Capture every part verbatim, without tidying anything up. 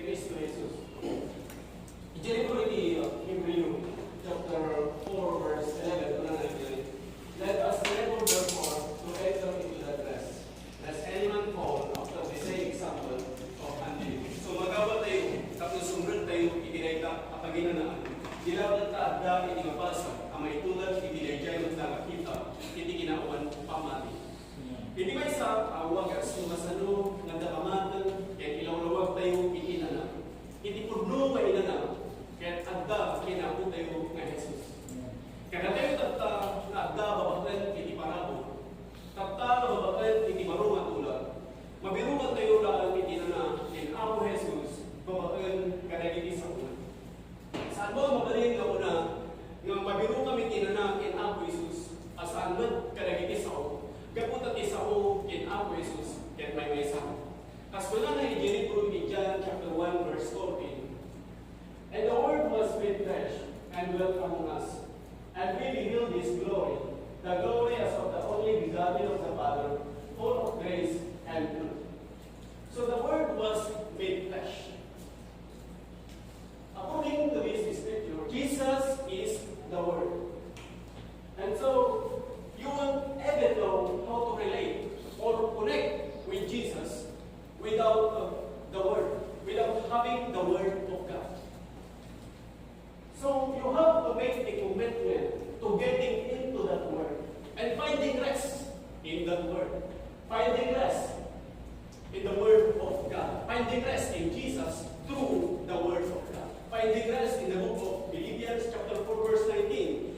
Cristo Jesus. Idiay libro iti, uh, Hebreo, chapter four, verse eleven, kunana iti, "Let us labor therefore to enter into that rest, lest any man fall after the same example of unbelief." So, magawat tayo, tapno sumrek tayo iti dayta a paginanaan. Di laeng ta adda iti mabasa a maitulad iti daydiay met nga kita iti kinawan pammati. Iti maysa a wagas, no kasano nga adda pammaten ken ilawlawag tayo iti inana, iti pudno nga inana, ket adda ken Apo tayo nga Jesus. Kadatayo tatta nga adda babaen iti parabur, tatta nga babaen iti baro nga tula, mabirukan tayo laeng iti inana ken Apo Jesus babaen kadagiti saona. Saan mo mabalin nga una nga mabirukam iti inana ken Apo Jesus a saan met kadagiti sao, gapu ta ti sao ken Apo Jesus ket maymaysa. Kas kunana iti libro iti John chapter one, verse fourteen, "And the Word was made flesh and dwelt among us, and we beheld his glory, the glory as of the only begotten of the Father, full of grace and truth." So the Word was made flesh. According to this scripture, Jesus is the Word. And so, you won't ever know how to relate or connect with Jesus without, uh, the Word, without having the Word of God. So, you have to make a commitment to getting into that Word and finding rest in that Word. Finding rest in the Word of God. Finding rest in Jesus through the Word of God. Finding rest in the book of Philippians chapter four, verse nineteen.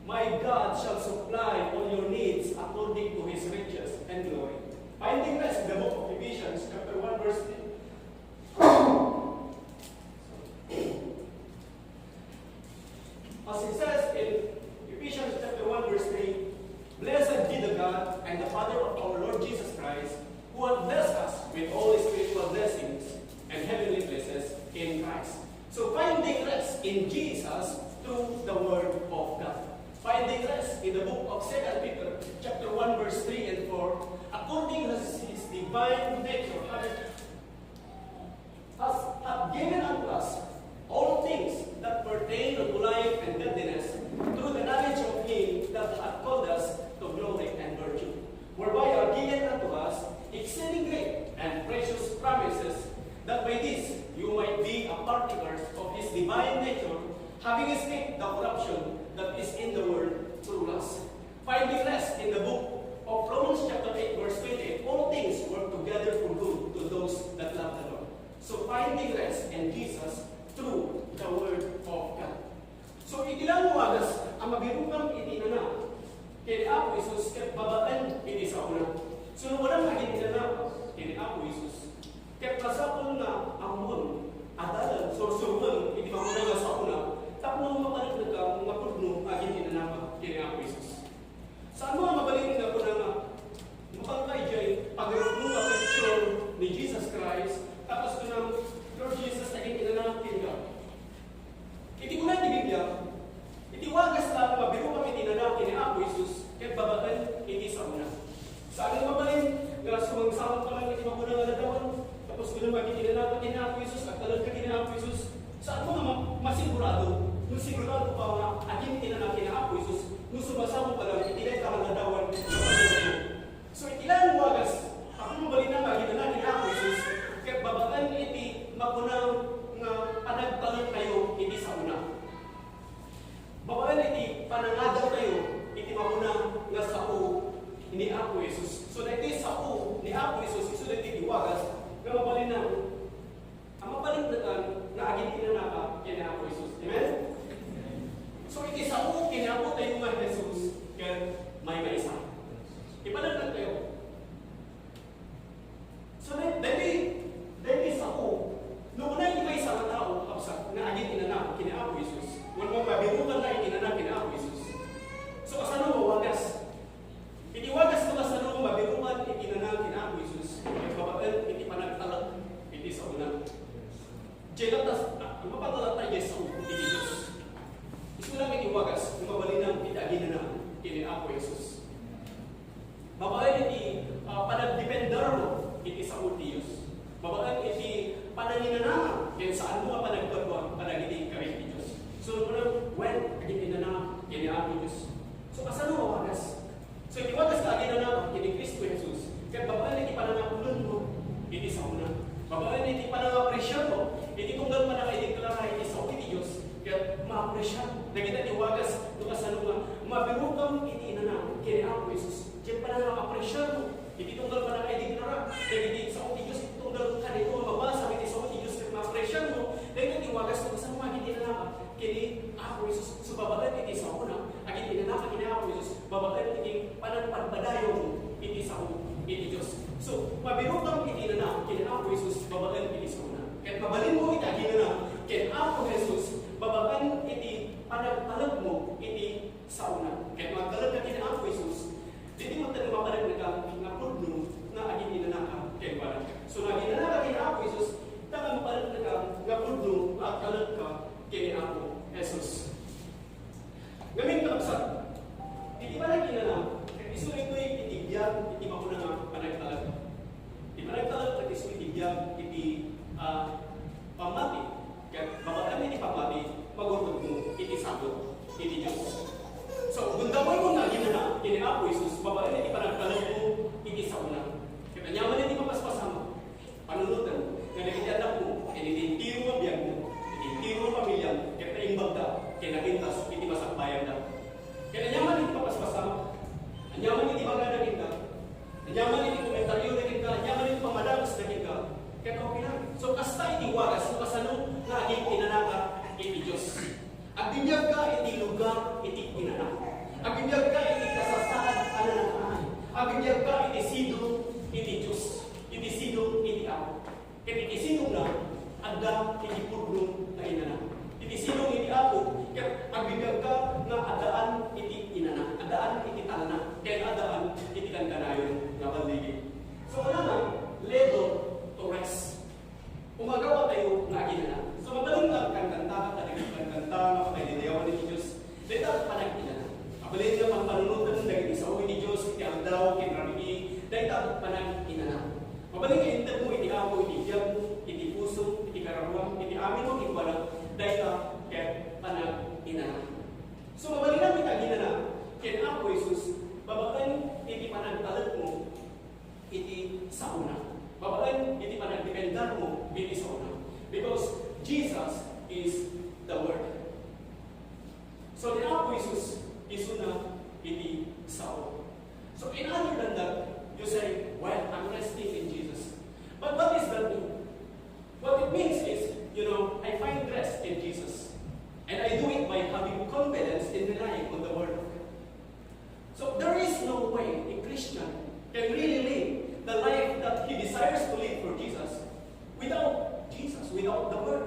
"My God shall supply all your needs according to his riches and glory." Finding rest in the book of Ephesians chapter one, verse three. As it says in Ephesians chapter one, verse three, "Blessed be the God and the Father of our Lord Jesus Christ, who hath blessed us with all spiritual blessings and heavenly places in Christ." So finding rest in Jesus through the Word of God. Finding rest in the book of Second Peter chapter one, verse three and four, "According as his divine nature hath hath, hath given unto us all things that pertain unto life and godliness, through the knowledge of him that hath called us to glory and virtue, whereby are given unto us exceeding great and precious promises, that by these you might be a partakers of his divine nature, having escaped the corruption that is in the world through lust." Finding rest in the book of Romans chapter eight, verse twenty-eight, "All things work together for good to those that love the Lord." So finding rest in Jesus through the Word of God. So iti laeng nga wagas a mabirukam iti inana ken Apo Jesus ket babaen iti saona. So no kunam nga aginanaka ken Apo Jesus, ket masapul nga ammom, adalan, sursuroem iti makuna nga saona tapno mapaneknekam nga pudno nga aginanaka ken Apo Jesus. Saan mo nga mabalin nga kuna nga, mapangka idiay pagrippon nga picture ni Jesus Christ, tapos kunam, "Lord Jesus, aginanaak kenka." Iti kuna ti Biblia, iti wagas la nga mabirukam iti inana ken ni Apo Jesus, ket babaen iti saona. Saan nga mabalin nga sumangsamok ka lang iti makuna nga aldawan, tapos kunam nga aginanaka ken ni Apo Jesus, agtalek ka ken ni Apo Jesus, Saan mo nga ma-, masigurado, no sigurado ka nga aginanaka ken ni Apo Jesus, no sumasamo ka lang iti dayta nga aldawan? So, iti laeng nga wagas, ammom nga aginanaka ken ni Apo Jesus, ket babaen iti makuna nga panagtalektayo iti saona. Babaen iti panangadaltayo iti makuna nga sao ni Apo Jesus. So, daytoy sao ni Apo Jesus, isu daytoy ti wagas nga mabalinna a mapaneknekan nga aginanaka ken ni Apo Jesus. Amen? So, iti sao ken ni Apo tayo nga Jesus, ket maymaysa. Ipaneknektayo. So, daytoy, daytoy, daytoy sao, no kuna iti maysa nga tao, kabsat, nga aginanaka ken ni Apo Jesus, wenno mabirukanna iti inana ken ni Apo Jesus. So, kasano nga wagas? Iti wagas no kasano nga mabirukan iti inana ken ni Apo Jesus, ket babaen iti panagtalek iti saona. Diay latas, ah, mapangalatta diay sao iti Dios. Isu lang iti wagas no mabalinam iti aginana ken ni Apo Jesus. Babaen iti, ah, panagdependermo iti sao ti Dios. Babaen iti pananginanam Ken saanmo nga panaggapuan kadagiti inkari ti Dios. So, kuna, well, agin-inanaak ken ni Apo Dios. So, kasano nga wagas? So, iti wagas nga agin-inanaak ken ni Cristo Jesus, ket babaen iti panangapulenmo iti saona, babaen iti panangapresiarmo iti tunggal panangaideklara iti sao iti Dios, ket maapresiar dagiti wagas no kasano nga mabirokam iti inana ken ni Apo Jesus. Ket panangapresiarmo iti tunggal panangaideklara dagiti sao ti Dios, iti tunggal kadagito nga mabasa iti sao ti Dios ket maapresiarmo dagiti wagas no kasano nga agin-inanaak ken ni Apo Jesus. So, babaen iti saona, agin-inanaak ken ni Apo Jesus, babaen iti panagpadpadayawmo iti sao iti Dios. So, mabirokam iti inana ken ni Apo Jesus babaen iti saona. Ket mabalinmo iti agin-inana ken Apo Jesus babaen iti panagtalekmo iti saona. Ket no agtalekka ken Apo Jesus, ditoy met mapanekneka nga pudno nga agin-inanaka kenkuana. So, no agin-inanaka ken Apo Jesus, ta nga mapanekneka nga pudno nga agtalekka ken Apo Jesus. Ngamin, kakabsat, iti panag-inana, ket isu itoy iti biag iti makuna nga panagtalek. Iti panagtalek ket isu iti biag iti, ah, pammati. Ket babaen iti pammati, magurdodmo iti sagut iti Dios. So, gundawaymo nga agin-inana ken ni Apo Jesus babaen iti panagtalekmo iti saona. Ket ania man iti mapaspasamak, panunoten nga dagiti annakmo ken iti entero nga biagmo, iti entero nga pamiliam, ket naimbagda ken napintas iti masakbayanda. Ket ania man iti mapaspasamak, ania man iti bagada kenka, ania man iti komentarioda kenka, ania man iti pammadakesda kenka, ket okay lang. So, kasta iti wagas no kasano nga agin-inanaka iti Dios. Agbibiagka iti lugar iti inana. Agbibiagka iti kasasaad a nanangnay. Agbibiagka iti sidong iti Dios, iti sidong iti Apo. Ket iti sidongna, adda iti pudno nga inana. Iti sidong iti Apo, ket agbibiagka nga addaan iti inana, addaan iti talna, ken addaan iti kankanayon nga balligit. So, kunana, level to rest. Umagaw tayo nga aginana. So, mabalin nga kankanta, kadagiti kankanta nga pagdaydayawan iti Dios. Dayta panag-inana. Mabalin nga pangpanunoten dagiti sao iti Dios iti aldaw ken rabii, dayta panag-inana. Mabalin nga intedmo iti Apo iti biagmo, iti pusom, iti kararuam, iti amin mo kenkuana, dayta ket panag-inana. So, mabalin nga aginana ken Apo Jesus, babaen iti panagtalekmo iti saona. Babaen iti panagdependarmo iti saona. Because Jesus is the Word. So, ni Apo Jesus, isuna iti sao. So, in other than that, you say, "Well, I'm resting in Jesus." But what is that mean? What it means is, you know, I find rest in Jesus. And I do it by having confidence in relying on the Word of God. So there is no way a Christian can really live the life that he desires to live for Jesus without Jesus, without the Word.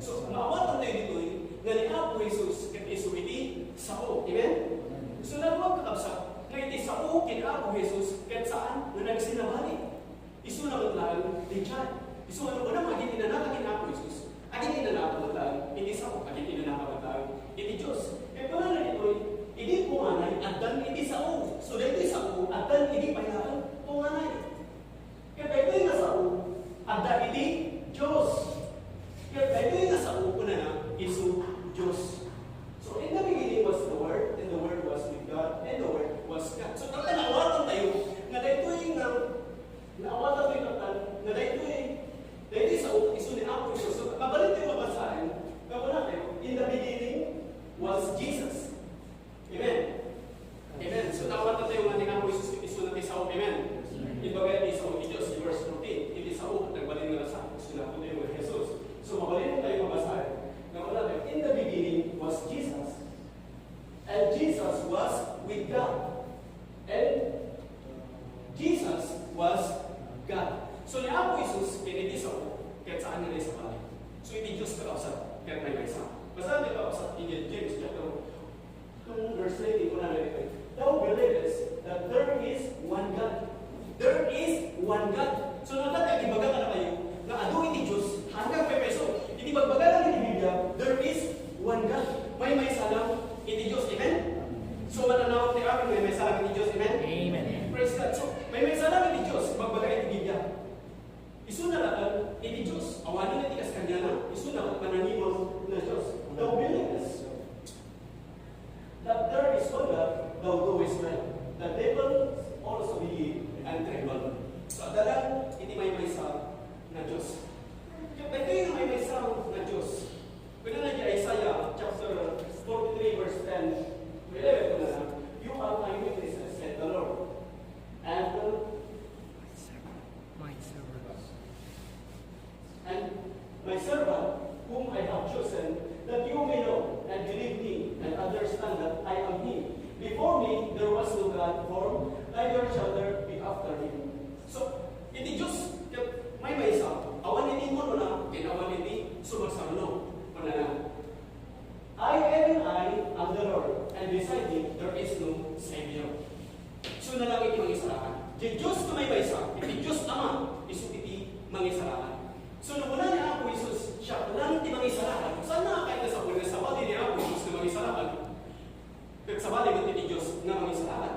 So, maawatan tayo ditoy nga ni Apo Jesus ket isu iti sao. Amen? So, naluag, kakabsat, nga iti sao ken Apo Jesus ket saan nga nagsinabali. Isuna met laeng ti Dios. Isu nga no kunam nga agintinanaka ken Apo Jesus, agintinanaka met laeng iti sao, agintinanaka met laeng iti Dios. Ket kunana ditoy, idi punganay, addan iti sao. So, daytoy sao, addan idi pay laeng punganay. Ket daytoy nga sao, adda iti Dios. Ket daytoy nga sao, kunana, isu Dios. So, in the beginning was the Word, and the Word was with God, and the Word was God. So, talaga naawatan tayo nga daytoy nga, naawatan tayo, nga daytoy, daytoy sao, isu ni Apo Jesus. So, mabalin tayo mabasaen, nga kuna tayo, in the beginning was Jesus. Amen. Amen. So, naawatan tayo nga ni Apo Jesus, isuna ti sao. Amen. Ibaga ti sao ti Dios, in verse fourteen, iti sao, nagbalin nga nasaok, isuna tayo nga Jesus. So, mabalin tayo mabasaen. Nga kuna tayo, in the beginning was Jesus. And Jesus was with God. And Jesus was God. So, ni Apo Jesus, ken iti sao, ket saan nga naisabali. So, iti Dios, kakabsat, ket maymaysa. Basaen tayo, kakabsat, in James chapter two, verse nineteen, kuna nga ditoy, "Thou believest that there is one God." There is one God. So, nagkatagibaga ka na kayo, nga adu iti Dios, hanggang pepeso. Iti bagbaga lang iti Biblia, there is one God. Maymaysa lang iti Dios. Amen? So, mananaw ti amin, maymaysa lang iti Dios. Amen? Amen. Praise God. So, maymaysa lang iti Dios, bagbaga iti Biblia. Isuna laeng iti Dios. Awanen iti kas kaniana, isuna ket manangimon nga Dios. Thou believest that there is one God, thou doest well. The devils also believe and tremble. So, adda lang iti maymaysa nga Dios. Ket daytoy nga maymaysa nga Dios, kunana iti Isaiah chapter forty-three, verse ten to eleven, kunana, "You are my witnesses," said the Lord, "and my servant, and my servant whom I have chosen, that you may know and believe me and understand that I am He. Before me there was no God formed, neither shall there be after me." So, iti Dios ket maymaysa, awan iti inkunona, ken awan iti sumarsaruno. Kunana, "I, even I, am the Lord, and beside me there is no Savior." So, na lang iti mangisalakan. Iti Dios nga maymaysa, iti Dios Ama, isu iti mangisalakan. So, no kuna ni Apo Jesus, siak lang ti mangisalakan. Saan nga kayat nga sapul nga sabali ni Apo Jesus nga mangisalakan? Ket sabali met iti Dios nga mangisalakan.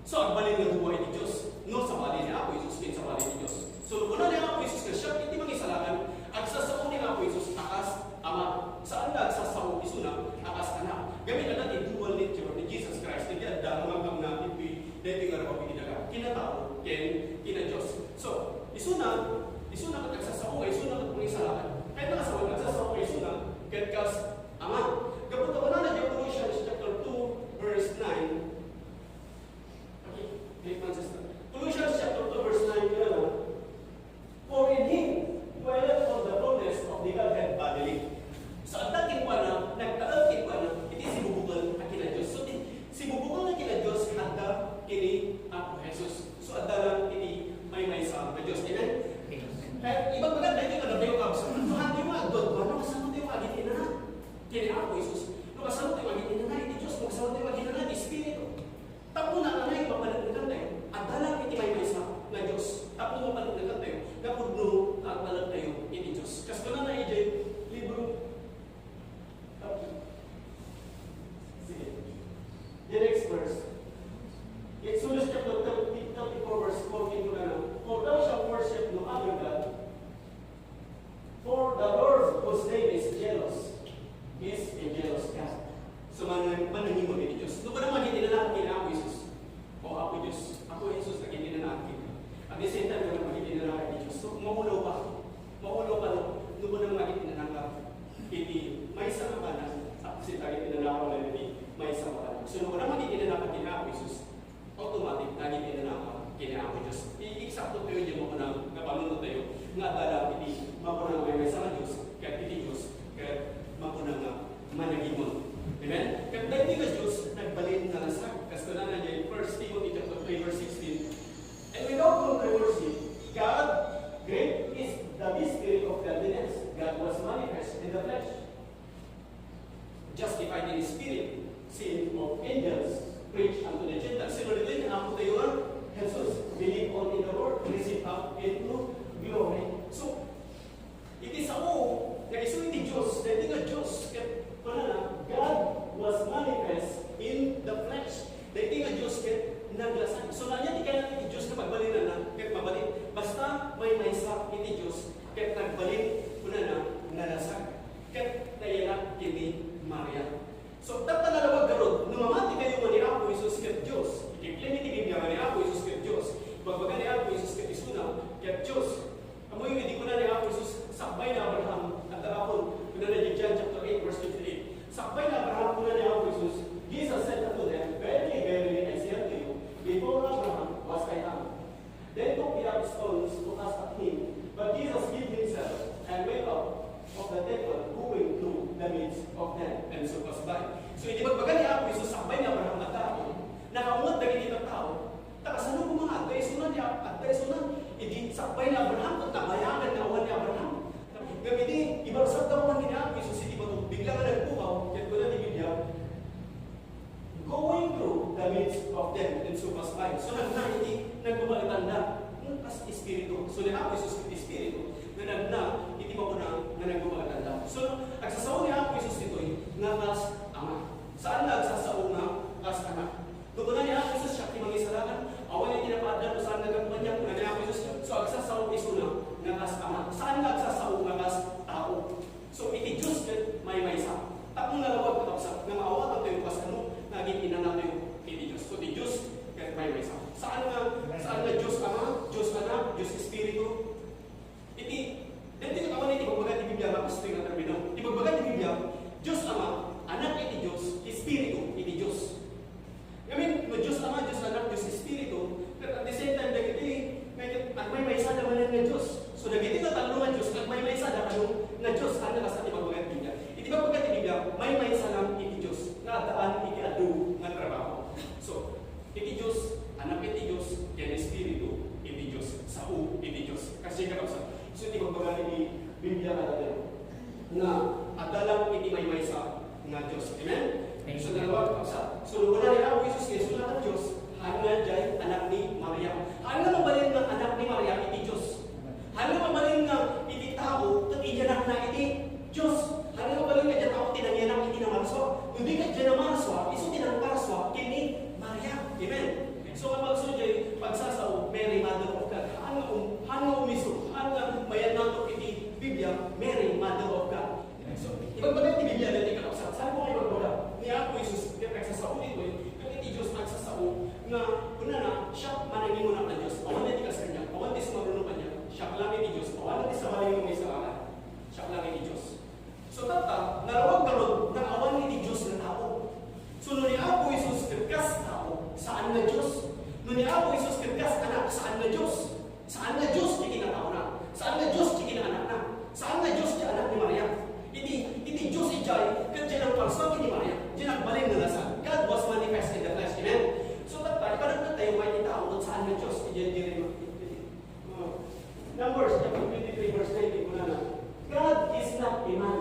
So, agbalin nga dua iti Dios, no sabali ni Apo Jesus ken sabali ti Dios. So, no kuna ni Apo Jesus nga siak iti mangisalakan, agsasao ni Apo Jesus a kas Ama. Saan nga agsasao isuna a kas Anak. Gamin adda ti dual nature ni Jesus Christ, iti adda nga magmagna iti daytoy nga rabaw iti daga. Kinatao ken kina-Dios. So, isuna, isuna ket agsasao nga isuna ket mangisalakan. Kayat nga sawen, agsasao nga isuna ket kas Ama. Gapu ta kunana diay Colossians chapter two, verse nine. Okay, wait, Francis. Colossians chapter two, verse nine, kunana, "For in him dwelleth all the fullness of the Godhead bodily." So, adda kenkuana, nagtaeng kenkuana, iti sibubukel a kina-Dios. So, ti sibubukel a kina-Dios, adda ken ni Apo Jesus. So, adda lang iti maymaysa nga Dios. Amen? Amen. Kaya, ibagbaga tayo, iti kadatayo, kabsat. No, hatoy nga agdua-dua, no, kasano tayo nga agin-inana? Ken ni Apo Jesus. No, kasano tayo nga agin-inana iti Dios? No, kasano tayo nga agin-inana iti Espiritu? Tapno naanay mapaneknekan tayo. Adda lang iti maymaysa nga Dios. Tapno mapaneknekan tayo. Nga pudno nga agtalek tayo iti Dios. Kas kunana idiay libro. Sige. The next verse. Exodus chapter thirty, thirty-four, verse fourteen, kunana, "For thou shalt worship no other God." For the Lord, whose name is jealous, is a jealous God. So, man-, manangimon iti Dios. No, kunam nga agintinanaka ken Apo Jesus. O Apo Dios, Apo Jesus, agintinanaka ken. At the same time, kunam nga agintinanaka iti Dios. So, maulaw ka. Maulaw ka, no? No, kunam nga agintinanaka iti maysa nga banag, at the same time, agintinanaka iti maysa nga banag. So, no, kunam nga agintinanaka ken Apo Jesus. Automatic, naging inanaka ken ni Apo Dios. I-, eksakto tayo diay makuna nga panunot tayo, nga adda lang iti makuna nga maymaysa nga Dios, ket iti Dios, ket makuna nga managimon. Amen? Ket daytoy nga Dios, nagbalin nga nasag. Kas kunana diay First Timothy chapter three, verse sixteen, "And without controversy, God, great is the mystery of godliness. God was manifest in the flesh, justified in spirit, seen of angels, preached unto the Gentiles. Sino ditoy ni Apo tayo nga Jesus? Believe on in the Lord, receive up into glory. So, iti sao nga isu iti Dios, daytoy nga Dios, ket kunana, God was manifest in the flesh. Daytoy nga Dios ket naglasag. So, ania ti kayat iti Dios nga pagbalinanna? Ket mabalin, basta maymaysa iti Dios, ket nagbalin, kunana, nalasag. Ket nayanak ken ni Maria. So, tatta nalawag garud, no mamati kayo nga ni Apo Jesus ket Dios, ikiklim iti Biblia nga ni Apo Jesus ket Dios, bagbaga ni Apo Jesus ket isuna ket Dios. Ammoyo idi kuna ni Apo Jesus, "Sakbay ni Abraham," adda gapon, kuna ni John chapter eight, verse fifty-eight. "Sakbay ni Abraham," kuna ni Apo Jesus, Jesus said unto them, "Verily, verily, I say unto you, before Abraham was I am." They took the stones to cast at him, but Jesus hid himself and went out of the temple, going through the midst of them, and so passed by. So, iti bagbaga ni Apo Jesus, sakbay ni Abraham nga tao, nakaunget dagiti tattao, ta kasano koma nga adda isuna ni Ap-, adda isuna, idi sakbay ni Abraham, ket nabayagan nga awan ni Abraham. Ngem idi ibarsagda man ni Apo Jesus iti bato, bigla nga nagpukaw, ket kuna ti Biblia, going through the midst of them and so passed by. So, nagna iti nagbabaetanda. Hmm, kas espiritu. So, ni Apo Jesus iti espiritu nga nagna iti bakuna nga nagbabaetanda. So, agsasao ni Apo Jesus ditoy nga kas Ama. Saan nga agsasao nga kas Anak. No kuna ni Apo Jesus, "Siak ti mangisalakan, awan iti napaaddan no saan nga gapu kaniak," kuna ni Apo Jesus, so agsasao isuna nga kas Ama. Saan nga agsasao nga kas tao? So, iti Dios ket maymaysa. Tapno nalawag, kakabsat, nga maawatantayo kasano nga agin-inanatayo iti Dios. So, ti Dios ket maymaysa. Saan nga, saan nga Dios Ama, Dios Anak, Dios Espiritu? Iti, daytoy ket awan iti ibagbaga ti Biblia nga kastoy nga termino. Ibagbaga ti Biblia, Dios Ama, Anak iti Dios, Espiritu iti Dios. Ngamin, no Dios Ama, Dios Anak, Dios Espiritu, ket at the same time, dagiti, nga ket agmaymaysada manen nga Dios. So, dagiti nga tallo nga Dios, agmaymaysada kano nga Dios, ania kasta ti ibagbaga ti Biblia. Iti ibagbaga ti Biblia, maymaysa lang iti Dios, nga addaan iti adu nga trabaho. So, iti Dios, Anak iti Dios, ken Espiritu iti Dios, sao iti Dios. Kasi kakabsat, so, iti ibagbaga ti Biblia kadatayo nga adda lang iti maymaysa nga Dios. Amen? Amen. So, nalawag, kakabsat. So, no kuna ni Apo Jesus nga isu nga Dios, haan nga diay anak ni Maria. Haan nga mabalin nga anak ni Maria iti Dios. Haan nga mabalin nga iti tao, ket idiay anak na iti Dios. Haan nga mabalin nga diay tao ti nangianak iti namarsua. No di ket diay namarsua, isu ti nangparsua ken ni Maria. Amen? So, nga pagsudiay, pagsasao, Mary, Mother of God. Haan nga um-, haan nga umisu, haan nga mayannato iti Biblia, Mary, Mother of God. So, ibagbaga ti Biblia daytoy, kakabsat. Saan ko nga ibagbaga? Ni Apo Jesus, ket agsasao ditoy, ket iti Dios agsasao, nga kunana, siak manangimunak a Dios. Awan ti kas kaniak, awan ti sumaruno kaniak, siak lang iti Dios. Awan ti sabali nga maisalakan. Siak lang iti Dios. So, tatta, nalawag garud nga awan iti Dios nga tao. So, no ni Apo Jesus ket kas tao, saan nga Dios. No ni Apo Jesus ket kas anak, saan nga Dios. Saan nga Dios ti kinataona. Saan nga Dios ti kinaanakna. Saan nga Dios ti anak ni Maria. Iti, iti Dios idiay, ket diay nangparsua ken ni Maria. Diay nagbalin nga lasag. God was manifest in the flesh. Amen? So, tatta, ipanagna tayo nga iti tao, ket saan nga Dios. Idiay, idiay, uh, Numbers chapter twenty-three, verse nineteen, kunana, "God is not a man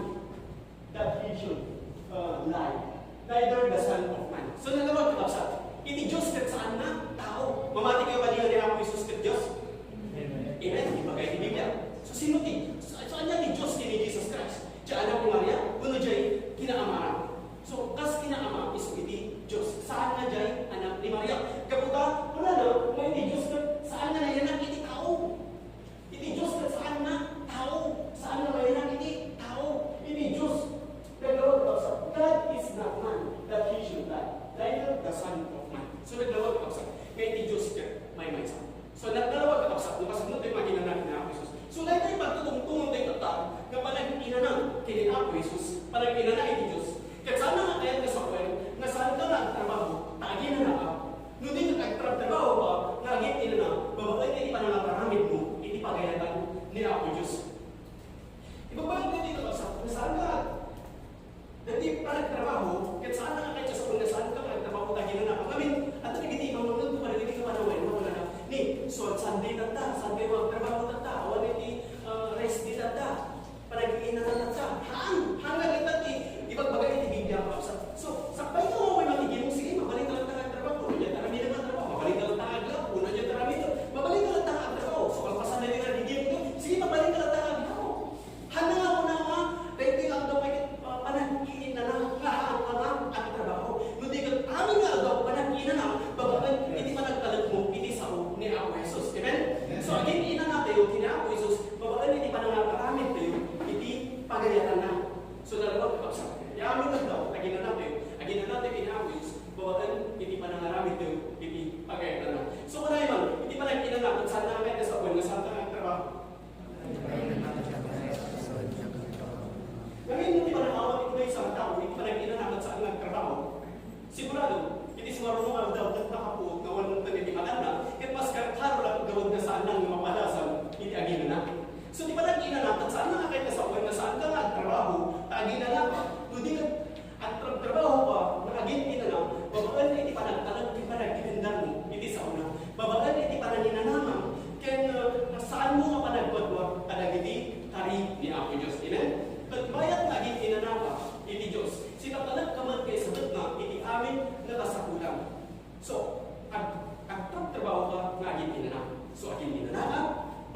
that he should, uh, lie, neither the Son of Man." So, nalawag, kakabsat. Iti Dios ket saan nga tao. Mamati kayo kadi nga ni Apo Jesus ket Dios? Amen. Amen. Ibagay ti Biblia. So, sino ti, sa-, saan nga ti Dios ken ni Jesus Christ? Diay anak ni Maria? Wenno diay kinaamana? So, kas kinaama, isu iti Dios. Saan nga diay anak ni Maria? Gapu ta, kunana, nga iti Dios ket saan nga nayanak iti tao. Iti Dios ket saan nga tao. Saan nga nayanak iti tao. Iti Dios, naglawag, kakabsat, "God is not man that he should lie, neither the Son of Man." So, naglawag, kakabsat, nga iti Dios ket maymaysa. So, nagdalawa, kakabsat, no kasano tayo maginana ni Apo Jesus. So, daytoy pagtutungtungan tayo tatta, nga panag-inana ken ni Apo Jesus, panag-inana iti Dios. Ket saan nga kayat nga sawen, nga saan ka nga agtrabaho, ta aginana ka. No di ka agtrabaho ka, nga agin-inana, babaen iti panangaparamid mo, iti pagayatan ni Apo Dios. Ibabalik mo dito, kakabsat, nga saan ka Dagiti panagtrabaho, ket saan nga kayat nga sawen nga saan ka nga agtrabaho ta aginana ka. Ngamin, adda dagiti mangngegko kadagiti nga panawen, nga kunana, "Ni, so, Sunday tatta, Sunday nga agtrabaho tatta, awan iti, ah, rest day tatta, panag-inana tatta." Haan, pagayatanna. So, narua, kakabsat, ti amin nga aldaw, aginana tayo, aginana tayo ken ni Apo Dios, babaen iti panangaramid tayo iti pagayatanna. So, kunana man, iti panag-inana, ket saan nga kayat nga sawen nga saan nga agtrabaho? Ngamin, iti panag-awat iti maysa nga tao, iti panag-inana, ket saan nga agtrabaho? Sigurado, iti sumaruno nga aldaw, ket nakapuot nga awan iti matanna, ket mas karkaro la gapu ta saan nga mapadasan iti aginana. So, ti panag-inana, ket saan nga kayat nga sawen nga saan nga agtrabaho, ta aginana ka, no di ket agtrabtrabaho ka, nga agin-inana, babaen iti panagtalek ken panagdependar mo iti saona. Babaen iti pananginanam, ken, uh, saan mo nga panagkuadua kadagiti kari ni Apo Dios. Amen? Ket bayat nga agin-inana ka iti Dios, sitatalek ka met nga isabetna iti amin nga kasapulan. So, ag-, agtrabtrabaho ka nga agin-inana. So, agin-inana ka,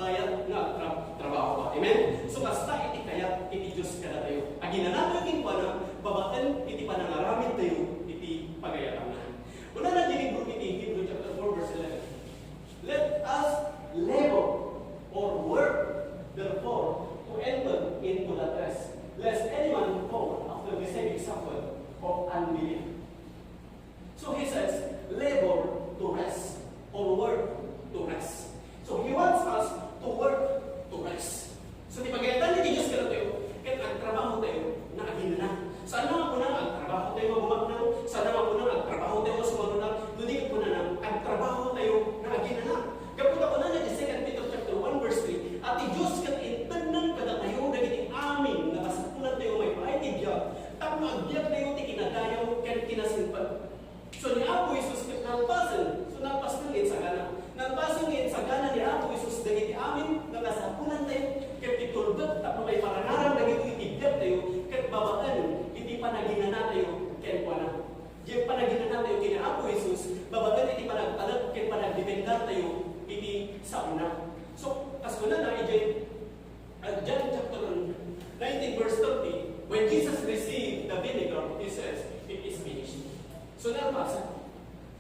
bayat nga agtrabtrabaho ka. Amen? So, kasta iti kayat iti Dios kadatayo. Aginana tayo kenkuana, babaen iti panangaramid tayo iti pagayatanna. Kunana ti libro iti Hebrew chapter four, verse eleven, "Let us labor or work, therefore, to enter into that rest, lest any man fall after the same example of unbelief." So he says, "Labor to rest, or work to rest." So he wants us to work to rest. So ti pagayatan ti Dios kadatayo, ket agtrabaho tayo nga aginana. Saan nga kunana nga agtrabaho tayo nga bumaknang? Saan nga kunana nga agtrabaho tayo nga sumaruno? No di kunana, agtrabaho tayo nga aginana. Gapu ta kunana ti Second Peter chapter one verse three, a ti Dios ket intedna kadatayo dagiti amin nga kasapulan tayo maipaay ti biag, tapno agbiag tayo ti kinadayaw ken kinasingpet. So, ni Apo Jesus ket nalpasen. So, nalpasen nga insagana. Nalpasen nga insagana ni Apo Jesus dagiti amin nga kasapulan tayo, ket ti tulbek tapno maiparangarang dagitoy iti biag tayo, ket babaen iti panaginana tayo kenkuana. Diay panaginana tayo ken ni Apo Jesus, babaen iti panagtalek ken panagdependar tayo iti saona. So, kas kunana, idiay Uh, John chapter nineteen, verse thirty, when Jesus received the vinegar, he says, "It is finished." So, nalpasen.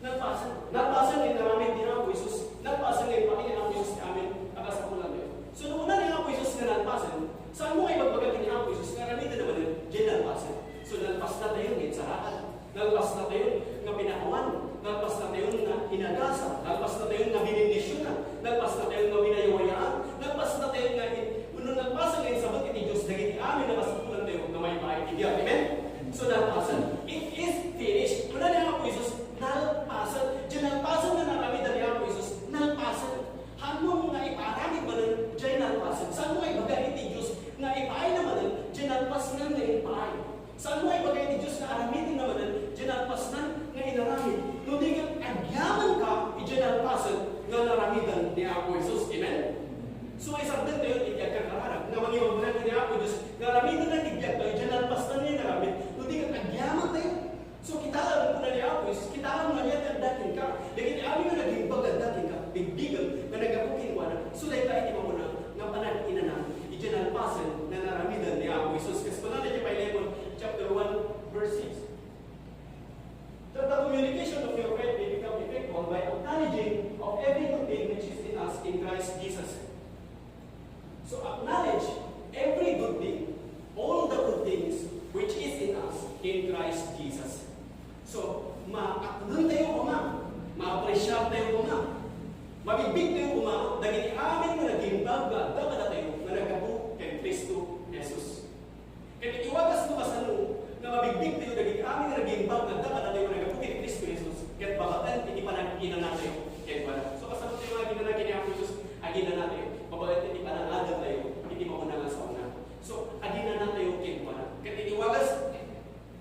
Nalpasen. Nalpasen nga inaramid ni Apo Jesus. Nalpasen nga ipaay ni Apo Jesus ti amin a kasapulan tayo. So, no kuna ni Apo Jesus nga nalpasen, saan mo nga ibagbaga ken ni Apo Jesus nga aramiden na manen, diay nalpasen? So, nalpas na tayo nga insaraan. Nalpas na tayo nga pinakawan. Nalpas na tayo nga inagasa. Nalpas na tayo nga binendisyonan. Nalpas na tayo nga winayawayaan. Nalpas na tayo nga in-, wenno nalpasen nga insabet iti Dios dagiti amin a kasapulan tayo nga maipaay iti biag. Amen? So, nalpasen. It is finished. Kuna ni Apo Jesus, nalpasen. Diay nalpasen nga naaramidan ni Apo Jesus, nalpasen. Haanmo nga ipaaramid manen, diay nalpasen. Saan mo nga ibaga iti Dios nga ipaay na manen, diay nalpasnan nga ipaay? Saan mo ibaga iti Dios nga aramiden na manen, diay nalpasnan nga inaramid? No di ket agyamankami idiay nalpasen nga naaramidan ni Apo Jesus. Amen? So, maisardeng tayo iti agkarkararag nga mangibagbaga ken ni Apo Dios nga aramiden na iti biag tayo, diay nalpasnan nga inaramid. No di ket agyaman tayo. So, kitaem, kuna ni Apo Jesus, kitaem nga ania ti adda kenka. Dagiti amin nga naging bagada kenka, bigbigem nga naggapu kenkuana. So, dayta iti mamuna nga panag-inana iti nalpasen nga naaramidan ni Apo Jesus. Kas kunana iti Filemon chapter one, verse six, that the communication of your faith may become effectual by acknowledging of every good thing which is in us in Christ Jesus. So, acknowledge every good thing, all the good things which is in us in Christ Jesus. So, maaknoy tayo koma, ma-appreciate tayo koma, mabigbig tayo koma dagiti amin nga nagimbag nga adda kadatayo nga naggapu ken Cristo Jesus. Ket iti wagas no kasano nga mabigbig tayo dagiti amin nga nagimbag nga adda kadatayo nga naggapu ken Cristo Jesus, ket babaen iti panag-inana tayo kenkuana. So, kasano tayo nga aginana ken ni Apo Jesus? Aginana tayo babaen iti panangadal tayo iti mamuna nga saona. So, aginana tayo kenkuana. Ket iti wagas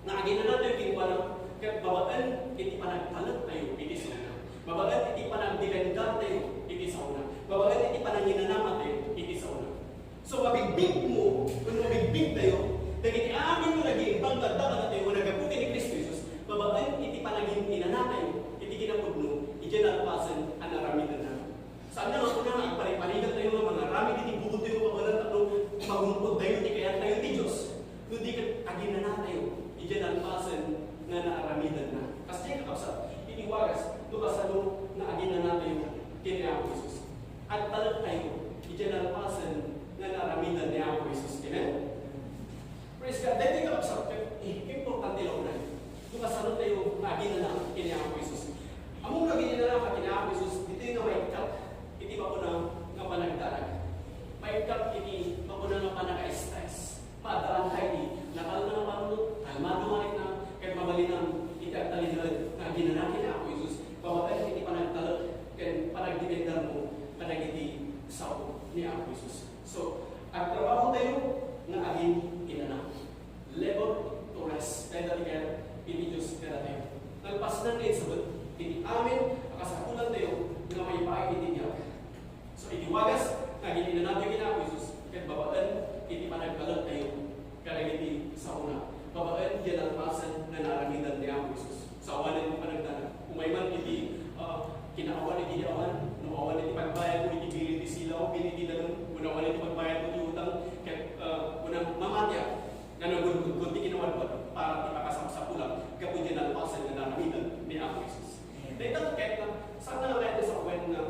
nga aginana tayo kenkuana, ket babaen iti panagtalek tayo iti saona. Babaen iti panagdependar tayo iti saona. Babaen iti pananginanama tayo iti saona. So, mabigbig mo, wenno mabigbig tayo, dagiti amin nga nagimbag nga adda kadatayo nga naggapu ken ni Cristo Jesus, babaen iti panagin-inana tayo iti kinapudno, idiay nalpasen a naaramidenna. Saan nga kuna nga agpariparigat tayo nga mangaramid iti buod tayo nga kabaelan tapno magun-od tayo iti kayat tayo iti Dios? No di ket aginana tayo idiay nalpasen nga naaramidenna. Kasdiay, kakabsat, iti wagas no kasano nga aginana tayo ken ni Apo Jesus. Agtalek tayo idiay nalpasen nga naaramidan ni Apo Jesus. Amen? Level to rest. Dayta ti kayat iti Dios kadatayo. Nalpasan nga insabet iti amin a kasapulantayo nga maipaay iti biag. So, iti wagas, nagin-inanatayo ken Apo Jesus, ket babaen iti panagtalektayo kadagiti saona, babaen iti nalpasen nga naaramidan ni Apo Jesus. Sa awanen ti panagtalek, umay man iti, ah, kinaawan iti awan, no awan iti pagbayad mo iti bilin ti silaw, bilin ti danum, wenno awan iti pagbayad mo iti utang, ket, ah, wenno mamatiak, nga nagulgulgol ti kinawadwad para ti pakasapsapulan gapu iti nalpasen nga naaramidan ni Apo Jesus. Dayta ket, ah, saan nga kayat sa awan nga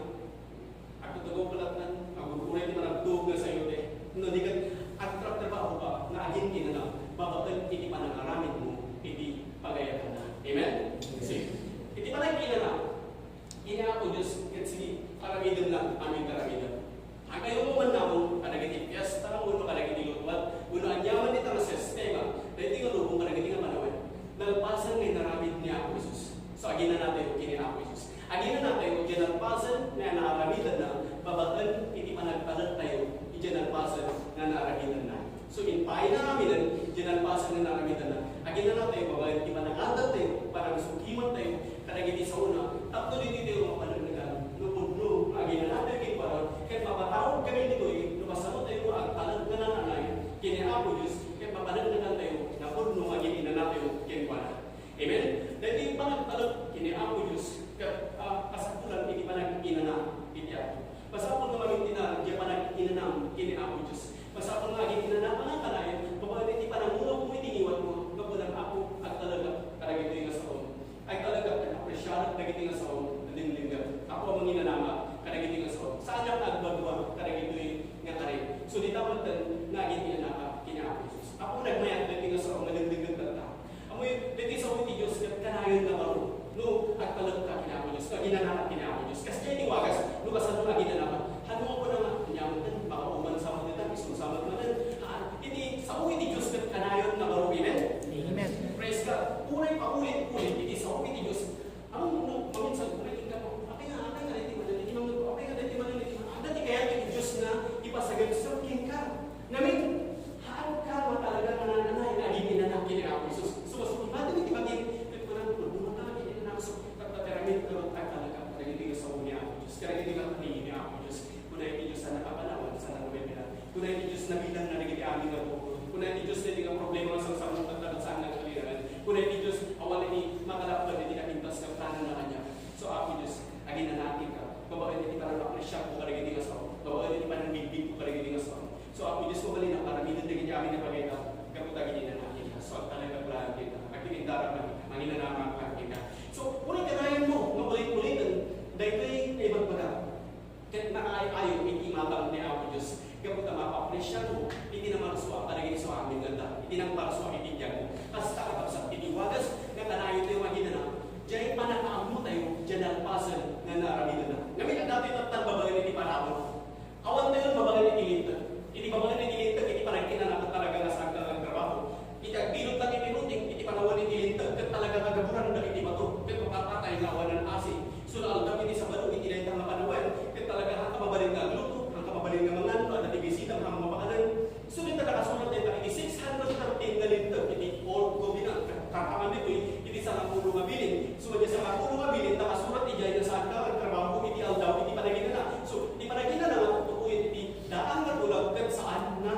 agtutugaw palatnan, agur-uray ti panagtuog nga sayote. No di ket agtrabtrabaho ka nga agin-inana, babaen iti panangaramidmo iti pagayatanna. Amen? Sige. Iti panag-inana, iti Apo Dios, ket sige, aramiden lang, amin karamiden. Agayumo man namon kadagiti fiesta, wenno kadagiti lutwat, wenno aniaman dita nga sistema, daytoy nga lubong kadagiti nga panawen. Nalpasen nga inaramid ni Apo Jesus. So, aginanatayo ken ni Apo Jesus. Aginanatayo, diay nalpasen nga naaramidanna, babaen iti panagtalektayo, diay nalpasen nga naaramidanna. So, in painaramiden, diay nalpasen nga naaramidanna, aginanatayo, babaen iti panangadaltayo, panangsukimantayo, kadagiti saona, tapno ditoy tayo mapaneknekan, no pudno nga aginanatayo kenkuana, ket mapatawad kami ditoy, no masamotayo nga agtalek nga nananay, ken ni Apo Dios, ket mapaneknekantayo, no pudno nga agin-inanatayo kenkuana. Amen? Daytoy panagtalek ken ni Apo Dios, ket, ah, kasapulan iti panag-inana iti Apo. Masapul nga mamintinar diay panag-inanam ken ni Apo Dios. Masapul nga agin-inana nga kanayon, babaen iti panangulogmo iti ngiwatmo, gapu iti Apo, agtalekak kadagitoy nga saom. Agtalekak ken apresiarak dagitoy nga saom, dengdengngeg. Apo, manginanaka kadagitoy nga saom. Saanak nga agbagua kadagitoy nga kari. So, dita metten nga agin-inanaka ken ni Apo Jesus. Apo, nagmayat dagitoy nga saom nga dengdengngeg tatta. Amoy, dagiti sao ti Dios ket kanayon nga baro. No, agtalekka ken ni Apo Dios, no, aginanaka ken ni Apo Dios. Kasdiay ti wagas, no, kasano nga aginanaka? Hano nga kuna nga, aniaman ken, baka uman sa mga deta, isu sa mga deta. Ah, iti sao iti Dios ket kanayon nga baro. Amen? Amen. Praise God. Uray paulit-ulit, iti sao iti Dios. Ang no, maminsan, uray, ikaw, apay nga, apay nga, dati manen, iti mga, apay nga, dati manen, iti mga, adda ti kayat iti Dios nga ipasagabsab kenka. Ngamin, haanka nga talaga nga nananay nga agin-inana ken ni Apo Jesus. So, mas mabati iti bagim, ket kunam, "Pudno nga agin-inana." So, pagpatiramid, pero talaga, kadagiti nga sao ni Apo Jesus. Kadagiti nga panawen ni Apo Jesus. Kuna iti Dios, saan a kapanawan, saan a kapanawan. Kuna iti Dios, nabilang na dagiti amin nga buot. Kuna iti Dios, dagiti nga problema nga sangsangpet, ket saan nga agtalinaed. Kuna iti Dios, awan iti makalapad iti kapintas nga plano na kaniak. So, Apo Dios, agin-inanaak kenka. Babaen iti panangapresiarko kadagiti nga sao. Babaen iti panangbigbigko kadagiti nga sao. So, Apo Dios, mabalin a aramiden dagiti amin nga pagayat, gapu ta agin-inanaak kenka. So, agtalek a kuraen kenka. Agtitindarak man, manginanamaka kenka. So, uray kanayon mo, nga ulit-uliten, daytoy nga ibagbaga. Ket nakaay-ayo iti imatang ni Apo Dios, gapu ta mapaapresiarmo iti namarsua kadagiti sao amin nga adda, iti nangparsua iti biagmo. Kasta, kakabsat, iti wagas nga kanayon tayo nga aginana, diay panakaammo tayo, diay nalpasen nga naaramidenna. Ngamin, adda tayo tattan babaen iti parabur. Awan tayo babaen iti linteg. Iti babaen iti linteg, iti panagkinana ket talaga nga saan ka nga agtrabaho. Iti agbilot lang iti routing, iti panawen iti linteg, ket talaga nga gaburan dagiti bato, ket mapapatay nga awanan asi. So, naaldaw iti Sabado, iti dayta nga panawen, ket talaga haanka mabalin nga agluto, haanka mabalin nga mangan, no adda ti bisita, haanka mapakanen. So, dita nakasurat dayta iti six hundred thirteen nga linteg iti Old Covenant. Ket kapaman ditoy, iti sangapulo nga bilin. So, iti sangapulo nga bilin, nakasurat idiay nga saan ka nga agtrabaho iti aldaw iti panaginana. So, iti panaginana nga tutukoyen iti daan nga tulag ket saan nga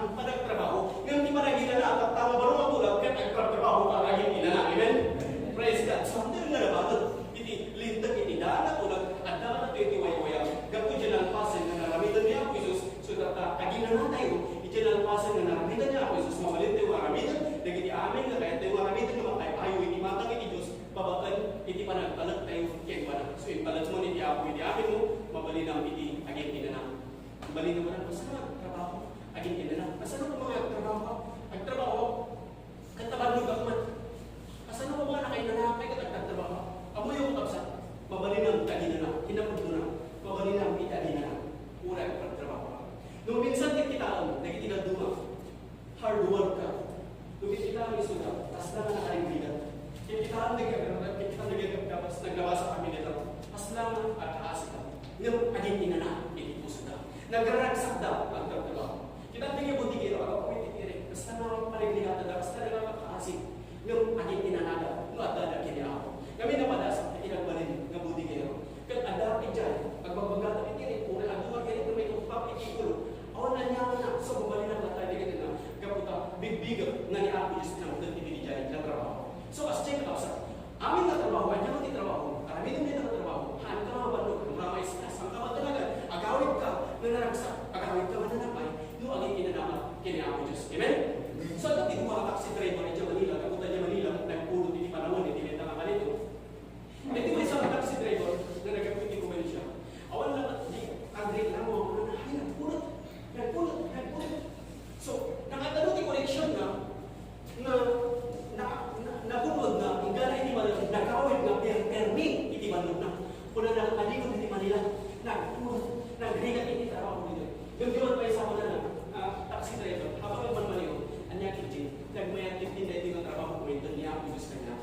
Kaniak.